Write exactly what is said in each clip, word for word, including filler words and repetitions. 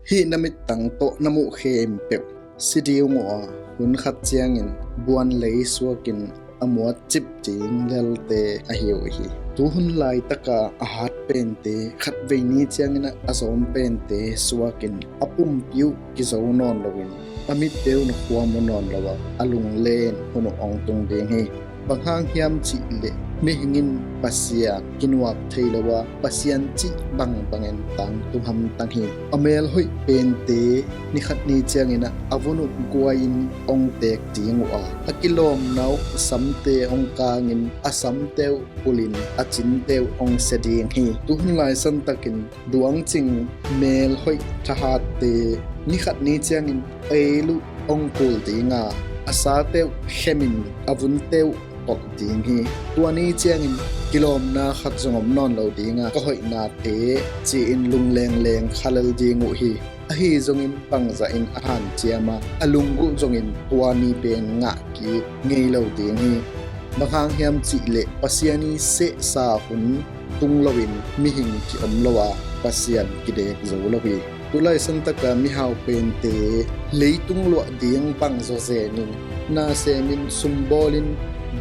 Hih na mittang tawh na muh khempeuh si ding uh a, hun khat ciangin buan lei suakin a muat cip ding lelte ahi uh hi. Tuhun laitaka a hat pente khatvei ni ciangin a zawm pente suakin a pumpi uh kizo nawn loin a mitte uh na khuam uh nawn lo a, a lunglen hun uh hong tung ding hi. Bang hang hiam cihleh mihing in Pasian kinuak thei lo a, Pasian cih bangbangin tangtung hamtang hi. A mel hoih pente nikhat ni ciangin a vun uh guai-in hong teek ding uh a, a kilawmna uh samte hong kangin a samte uh pulin a cinte uh hong sia ding hi. Tuhun laisantakin duangcing mel hoih thahatte nikhat ni ciangin a el uh hong kul ding a, a sate uh khemin a vunte uh tolh ding hi. Tua ni ciangin kilawmna khat zong om nawn lo ding a, ka hoihnate ci-in lunglengleng khalel ding uh hi. Ahi zongin bangzah in a hanciam a, a lunggulh zongin tua ni pen ngah kik ngei lo ding hi. Bang hang hiam cihleh Pasian i sehsa hun tung loin mihing ki-om lo a, Pasian kidek zo lo hi. Tulai santaka mihau pente leitung luah ding bang zawzenin nasemin sumbawlin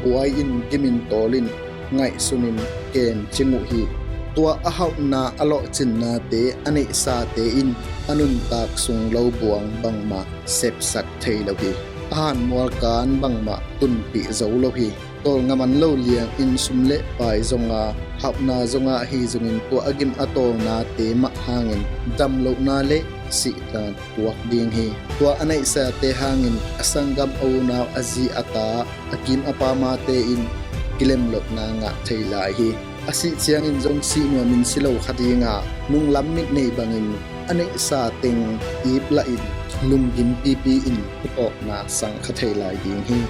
buai-in gimin tawlin ngaihsunin kemcing uh hi. Tua a hauhna a lawhcinnate a neihsate in a nuntak sung lo buang bangmah sepsak thei lo hi. A hanmualkan bangmah tunpih zo lo hi. Tawlnga man lo liangin sum le pai zonga hauhna zonga ahi zongin tua a gim a tawlnate mah hangin damlohna le sihna tuak ding hi. Tua a neihsate hangin a sanggam a unau a zi a ta a kim a pamate in kilemlohna ngah thei lai hi. A sih ciangin zong sih nuamin si lo kha dinga nunglam mit nei bangin a neihsa teng ip lahin lunggim pipi in hutawkna sang kha thei lai ding hi.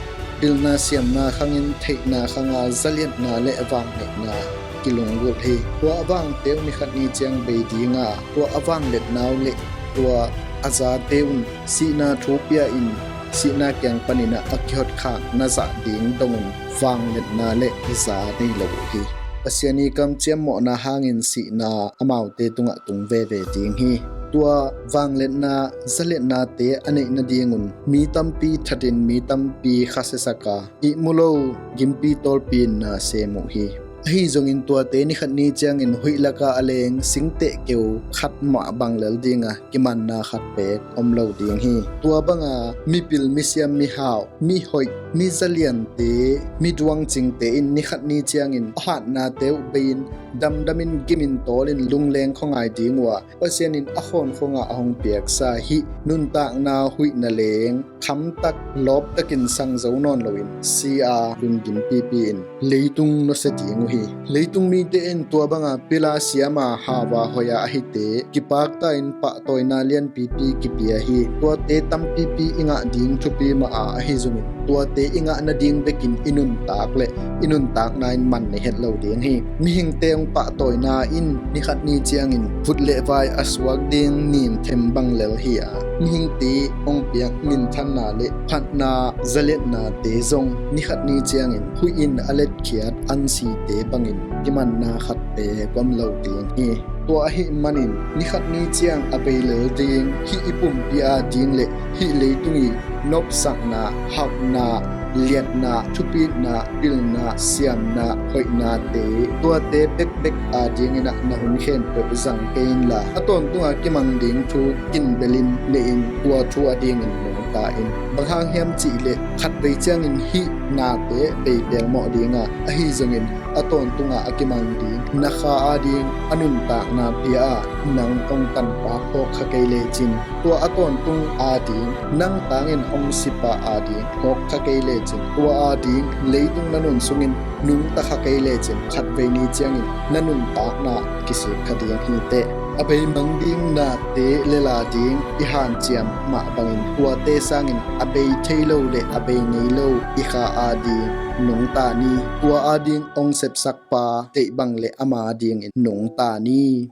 Pilna siamna khangin theihna khanga zaliatna le vangngaihna kilunggulh hi. Tua a vangte uh nikhat ni ciang bei dinga tua a vangliatna uh le tua a zate un sihna thu pia in sihna kiang panin a kihotkhak na zah ding dongin vangliatna le za nei lo uh hi. Pasian i kamciam mawhna hangin sihna amaute tungah tung veve ding hi. Tua vangliatna zaliatnate a neih nadingun mi tampi thatin mi tampi khasiasaka ihmu lo gimpi tawlpi in na sem uh hi. Ahi zongin tuate nikhat ni ciangin huih laka a leng singteh keu khat mah bang lel dinga kimanna khat pek om lo ding hi. Tua banga mipil misiam mihau mihoih mizaliante miduangcingte in nikhat ni ciangin a hatnate uh bei-in damdamin gimin tawlin lungleng khuangai ding uh a, Pasian in a khawn khuangah a hong piaksa hih nuntakna huihna leng khamtak lawptakin sang zo nawn loin si a lunggim pipi in leitung nusia ding uh hi. Leitung mite in tua banga pila siama hava hoia ahite kipakta in pahtawina lianpipi kipia hi. Tuate tampipi i ngah ding thupi mah a ahi zongin tuate i ngah nading bekin i nuntak le i nuntakna in man nei het lo ding hi. Mihingte hong pahtawina in nikhat ni ciangin vut le vai a suak ding nimthem bang lel hi a, mihingte hong piak minthanna le phatna zaliatnate zong nikhat ni ciangin huih in a letkhiat ansite bangin kimanna khat pek om lo ding hi. Tua ahih manin nikhat ni ciang a bei lel ding hih i pumpi a ding le hih leitung i nopsakna, hauhna, liatna, thupitna, pilna, siamna, hoihnate tuate bekbek a dingin ah na hun khempeuh zang kei inla a tawntunga kimang ding thu kinbelin nehin tua thu a dingin nungta in. Bang hang hiam cihleh khatvei ciangin hih nate bei pelmawh dinga ahi zongin a tawntunga a kimang ding na kha a ding a nuntakna pia a nang hong tanpa phawk kha kei lecin tua a tawntung a ding nang tangin hong sipa a ding phawk kha kei lecin tua a ding leitung na nun sungin nungta kha kei lecin khatvei ni ciangin na nuntakna kisik kha ding hi teh. A bei mang ding nate lela ding i hanciam mah bangin tuate sangin a bei thei lo le a bei ngei lo i kha a ding nungta ni. Tua a ding hong sepsak pa teih bang le ama dingin nungta ni.